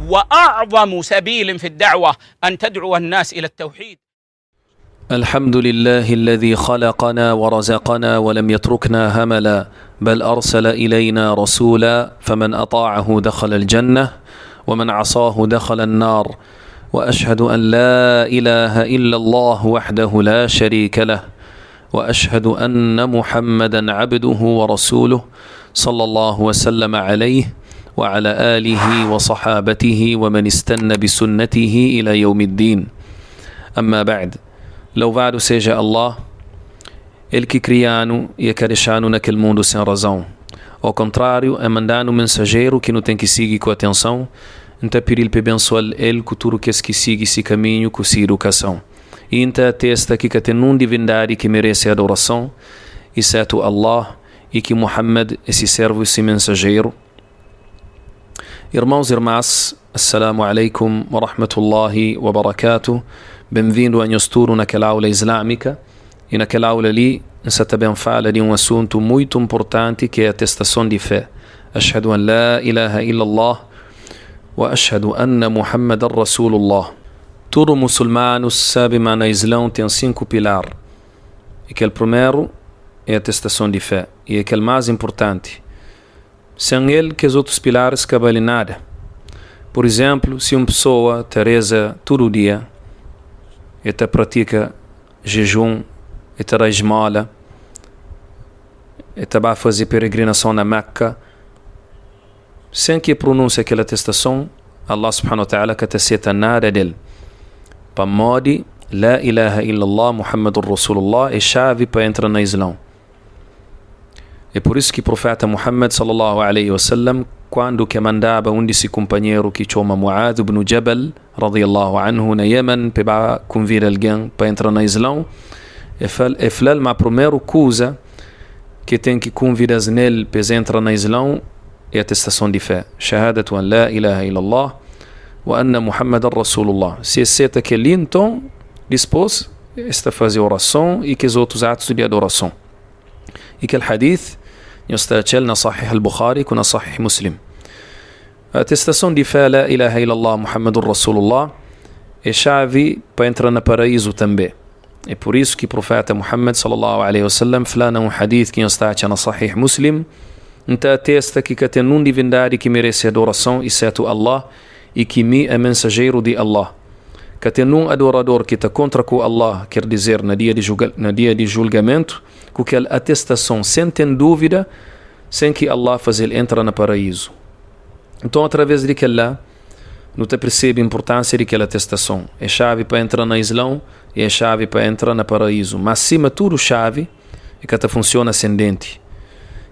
وأعظم سبيل في الدعوة أن تدعو الناس إلى التوحيد. الحمد لله الذي خلقنا ورزقنا ولم يتركنا هملا، بل أرسل إلينا رسولا، فمن أطاعه دخل الجنة ومن عصاه دخل النار. وأشهد أن لا إله إلا الله وحده لا شريك له، وأشهد أن محمدا عبده ورسوله، صلى الله وسلم عليه وعلى آله وصحابته ومن استنى بسنته إلى يوم الدين. أما بعد. Louvado seja Allah, El ki kria-nu i E ka dexa-nu na kel mundu sen razon. Au kontráriu, E manda-nu mensajeru ki nu ten ki sigi ku atenson. N ta pidi-L pa E bensua-l el ku tudu kes ki sigi se kaminhu ku se idukason. I N ta atesta ki ka ten nun divindadi ki merese adorason, isetu Allah, i ki Muhammad é se sérvu i se mensajeru. Irmons i irmas, Assalamu alaikum wa rahmatullahi wa barakatuh. Benvindu a nhos tudu na kel aula islamika. I na kel aula li, N sa ta ben fala di un asuntu muitu nportanti ki é atestason di fé. Ashadu an la ilaha illallah wa ashadu anna Muhammadan rasulullah. Tudu musulmanus sabe ma na Islãu ten 5 pilar. I kel primeru é atestason di fé i é kel más inportanti. Sen el, kes otus pilaris ka bali nada. Pur izénplu, si un pesoa ta reza tudu dia, el ta pratika jejun, el ta da smóla, el ta ba faze peregrinason na Meka, sen ki el prunúnsia kel atestason, Allah subhanahu wa ta'ala ka ta seta nada del. Pamodi La ilaha illallah Muhammadur Rasulullah é xavi pa entra na Islãu. É pur isu ki Proféta Muhammad sallallahu alaihi wasallam kuandu ke mandaba un di si kunpanheru ki txoma Muadh ibn Jabal radiyallahu anhu na Yemen pe ba kunvida algen pa entra na Islãu, e e fla-l ma prumeru kuza ki e ten ki kunvida-s nel pa es entra na Islãu é atestason di fé, Shahadatu an la ilaha illallah wa anna Muhammadan Rasulullah. Si es seta kel-li, nton dispôs es ta faze orason i kes otus atus di adorason. I kel hadith nhos ta atxa-l na Sahih al-Bukhari ku na Sahih Muslim. Atestason di fé La ilaha illallah Muhammadun Rasulullah é xavi pa entra na paraízu tanbê. É pur isu ki Proféta Muhammad sallallahu alaihi wasallam fla na un hadith ki nhos ta atxa na Sahih Muslim, N ta atesta ki ka ten nun divindadi ki merese adorason isetu Allah i ki mi é mensajeru di Allah. Ka ten nun adorador ki ta kontra ku Allah, ker dizer, na dia di na dia di julgamentu, ku kel atestason sen ten dúvida, sen ki Allah faze-l entra na Paraízu. Nton, através di kel-la, nu ta persebe inpurtánsia di kel atestason. É xavi pa entra na Islãu i é xavi pa entra na Paraízu. Má sima tudu xavi, e ka ta funsiona sen denti.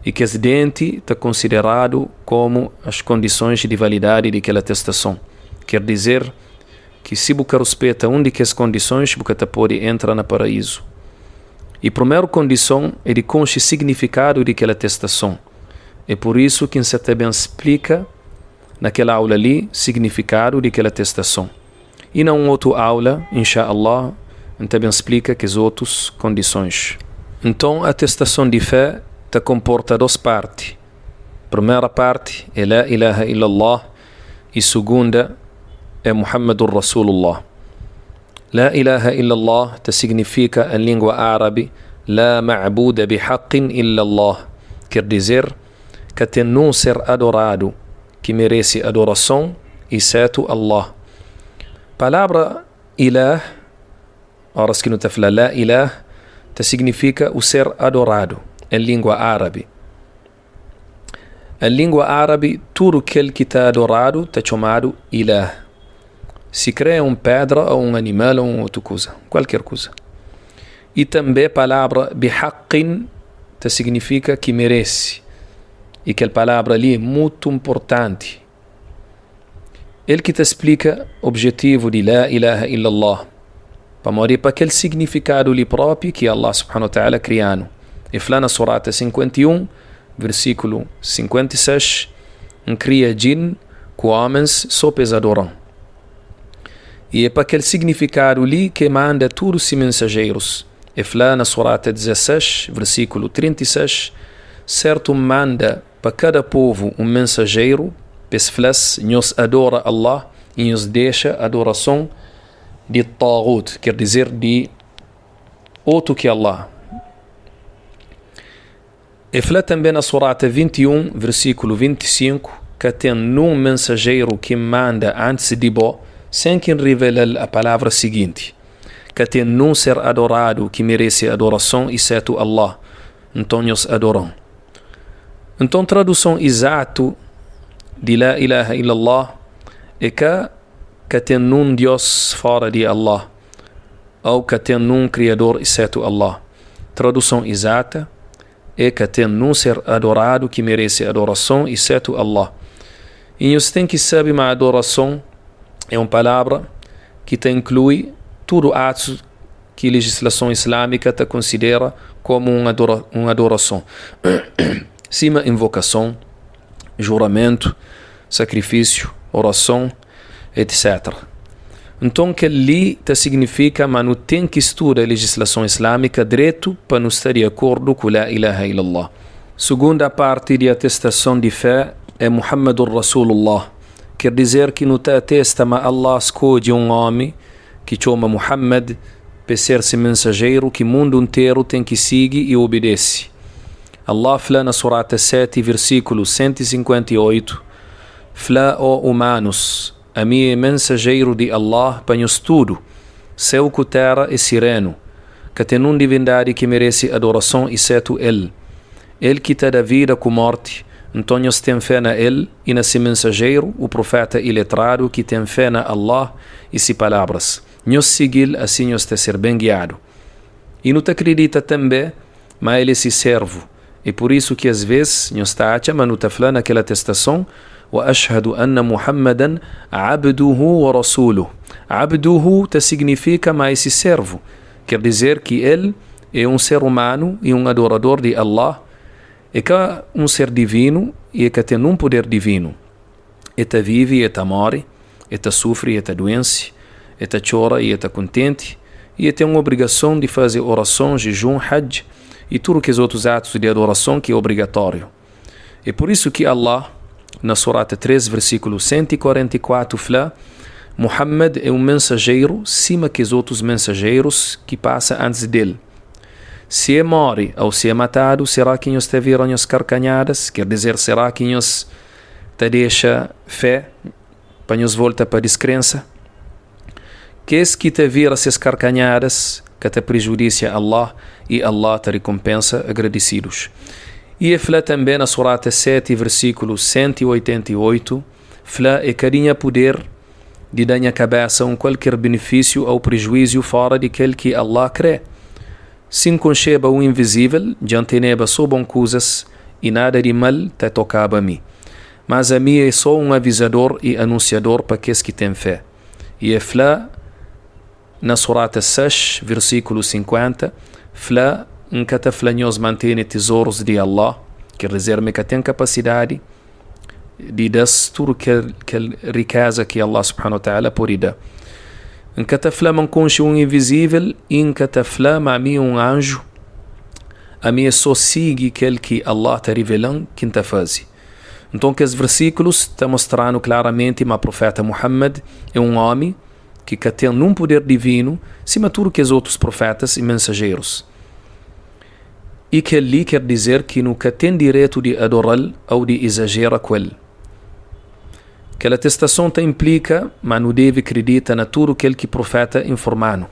I kes denti ta konsideradu komu as kondisons di validadi di kel atestason. Ker dizer ki si bu ka ruspeta un di kes kondisons bu ka ta pode entra na Paraízu. I prumeru kondison é di konxe signifikadu di kel atestason. É pur isu ki N sa ta ben splika na kel aula li signifikadu di kel atestason. I na un otu aula, insha Allah, N ta ben splika kes otus kondisons. Nton, atestason di fé ta konporta dos parti. Primera parti é La ilaha illallah i sugunda é Muhammadun Rasulullah. La ilaha illallah ta signifika en lingua árabi La ma'buda bi haqqin illallah, ker dizer, ka ten nun ser adoradu ki merese adorason isetu Allah. Palabra ilah, óras ki nu ta fla la ilah, ta signifika u ser adoradu en lingua árabi. En lingua árabi tudu kel ki ta adoradu ta txomadu ilah, sikrê é un pédra ô un animal ô un otu kuza, kualker kuza. I tanbê palabra bihaqqin ta signifika ki merese. I kel palabra li é mutu nportanti. El ki ta splika objetivu di La ilaha illallah. Pamodi é pa kel signifikadu li própi ki Allah subhanahu wa ta'ala kria-nu. E fla na Surata 51, versíkulu 56, N kria jinn ku ómens sô pa es adora-m. I é pa kel signifikadu li ki e manda tudu si mensajerus. E fla na Surata 16, versíkulu 36, Sertu N manda pa kada povu un mensajeru. pa es fla-s, Nhos adora Allah i nhos dexa adorason di Tagut, ker dizer di otu ki Allah. E fla tanbe na Surata 21, versikulu 25, Ka ten nun mensajeru ki N manda antis di bo sen ki N rivela-l a palavra siginti, Ka ten nun ser adoradu ki merese adorason isetu Allah, nton nhos adora-m. Nton traduson izatu di La ilaha illallah é ka Ka ten nun Dios fora di Allah ô Ka ten nun Kriador isetu Allah. Traduson izata é Ka ten nun ser adoradu ki merese adorason isetu Allah. I nhos ten ki sabe ma adorason é un palabra ki ta inklui tudu atus ki lejislason islámika ta konsidera komu un adorason, sima invokason, juramentu, sakrifisiu, orason, etc. Nton, kel-li ta signifika ma nu ten ki studa lejislason islámika dretu pa nu sta di akordu ku La ilaha illallah. Sugunda párti di atestason di fé é Muhammadun Rasulullah, ker dizer ki nu ta atesta ma Allah skodje un ómi ki txoma Muhammad p'e ser se mensajeru ki mundu nteru ten ki sigi i obidese. Allah fla na Surata 7, versíkulu 158, Fla, ó umanus, ami é mensajeru di Allah pa nhos tudu. Séu ku téra é se renu. Ka ten nun divindadi ki merese adorason isetu El. El ki ta da vida ku morti, nton nhos ten fé na El i na Se mensajeru, u prufeta iletradu ki ten fé na Allah i Se palabras. Nhos sigi-l, asi nhos ta ser ben giadu. I nu ta kridita tanbe ma el é Se servu. É pur isu ki as ves nhos ta atxa ma nu ta fla na kel atestason, Wa ashhadu anna Muhammadan abduhu wa rasuluh. Abduhu ta signifika ma é Se servu, ker dizer ki el é un ser umanu i un adorador di Allah, é ka un ser divinu i é ka ten nun puder divinu. É ta vive i é ta móre, é ta sufri i é ta duense, é ta txora i é ta kontenti, i é ten obrigason di faze orason, jejun, Hajj i tudu kes otus atus di adorason ki é obrigatóriu. É pur isu ki Allah, na Surata 3, versíkulu 144, fla, Muhammad é un mensajeru sima kes otus mensajerus ki pasa antis del. Si e móre ô si e matadu, será ki nhos ta vira nhos karkanhadas? Ker dizer, será ki nhos ta dexa fé pa nhos volta pa diskrensa? Kes ki ta vira ses karkanhadas ka ta prijudisia Allah i Allah ta rikonpensa agradesidus. I E fla tanbe na Surata 7, versikulu 188, Fla, É ka di nha puder di da nha kabesa un kualker benefisiu au prijuiziu fora di kel ki Allah kre. Si N konxeba u Invizivel, dja N teneba so bon kuzas i nada di mal ta tokaba mi. Mas ami é só un avizador i anunsiador pa kes ki ten fé. I e fla na Surata 6, versíkulu 50, Fla, N ka ta fla nhos ma N tene tizorus di Allah, ker dizer, mi ka ten kapasidadi di da-s tudu kel, kel rikeza ki Allah subhanahu wa ta'ala pode da. N ka ta fla ma N konxe un invizível i N ka ta fla ma ami é un anju. Ami é só sigi kel ki Allah ta rivela-m ki N ta faze. Nton, kes versíkulus ta mostra-nu klaramenti ma proféta Muhammad é un ómi ki ka ten nun puder divinu sima tudu kes otus profétas i mensajerus. I kel-li ker dizer ki nu ka ten direitu di adora-l ô di izajera ku el. Kel atestason ta inplika ma nu debe kridita na tudu kel ki proféta informa-nu,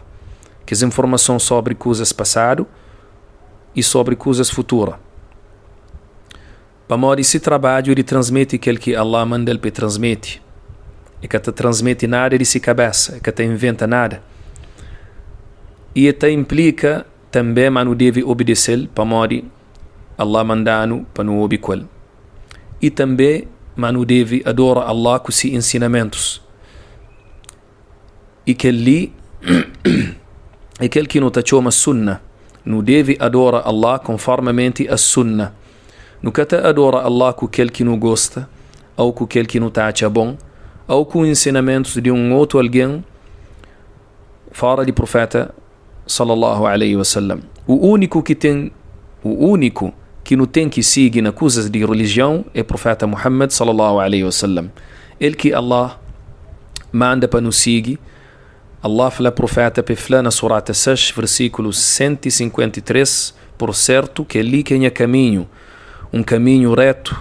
kes informason sobri kuzas pasadu i sobri kuzas futura. Pamodi si trabadju é di transmiti kel ki Allah manda-l pa e transmiti. E ka ta transmiti nada di si kabesa, e ka ta inventa nada. I e ta inplika tanbe ma nu debe obidese-l pamodi Allah manda-nu pa nu obi ku el. I tanbe ma nu debe adora Allah ku si ensinamentus. I kel-li é kel ki nu ta txoma Sunna. Nu debe adora Allah konformamenti a Sunna. Nu ka ta adora Allah ku kel ki nu gosta ô ku kel ki nu ta atxa bon ô ku ensinamentus di un otu algen fora di Profeta sallallahu alaihi wasallam. U úniku ki ten u úniku. ki nu ten ki sigi na kuzas di relijion é Proféta Muhammad sallallahu alaihi wasallam. El ki Allah manda pa nu sigi. Allah fla Proféta pa e fla na Surata 6, versíkulu 153, Por sertu, kel-li ki é nha kaminhu, un kaminhu rétu,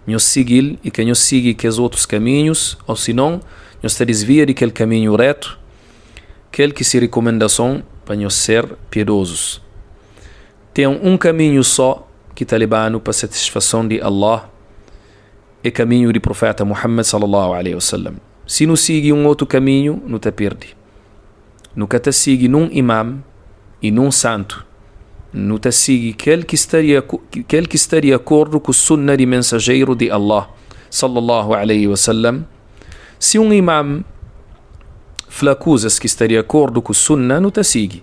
nhos sigi-l i ka nhos sigi kes otus kaminhus, ô sinon nhos ta disvia di kel kaminhu rétu, kel ki se rikumendason pa nhos ser piedozus. Ten un kaminhu só ki ta leba-nu pa satisfason di Allah, é kaminhu di Proféta Muhammad sallallahu alaihi wasallam. Si nu sigi un otu kaminhu, nu ta perde. Nu ka ta sigi nun imam i nun santu. Nu ta sigi kel ki sta di kel ki sta di akordu ku sunna di Mensajeru di Allah sallallahu alaihi wasallam. Si un imam fla kuzas ki sta di akordu ku sunna, nu ta sigi.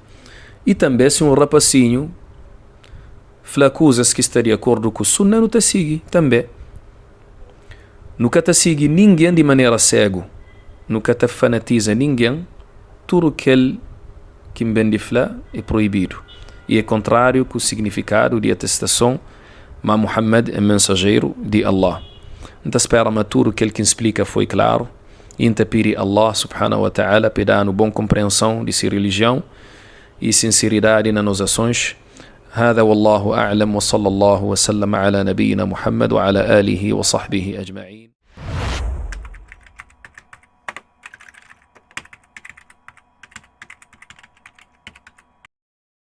I tanbe si un rapasinhu fla kuzas ki sta di akordu ku sunna, nu ta sigi tanbe. Nu ka ta sigi ningen di manera ségu, nu ka ta fanatiza ningen, tudu kel ki N ben di fla é proibidu i é kontráriu ku signifikadu di atestason ma Muhammad é mensajeru di Allah. N ta spera ma tudu kel ki N splika foi klaru i N ta pidi Allah, subhanahu wa ta'ala, pa e da-nu bon konprenson di se rilijion i sinseridadi na nos asons. Hada wallahu a'lam wa sallallahu wa sallama ala nabiyina Muhammad wa ala alihi wa sahbihi ajma'in.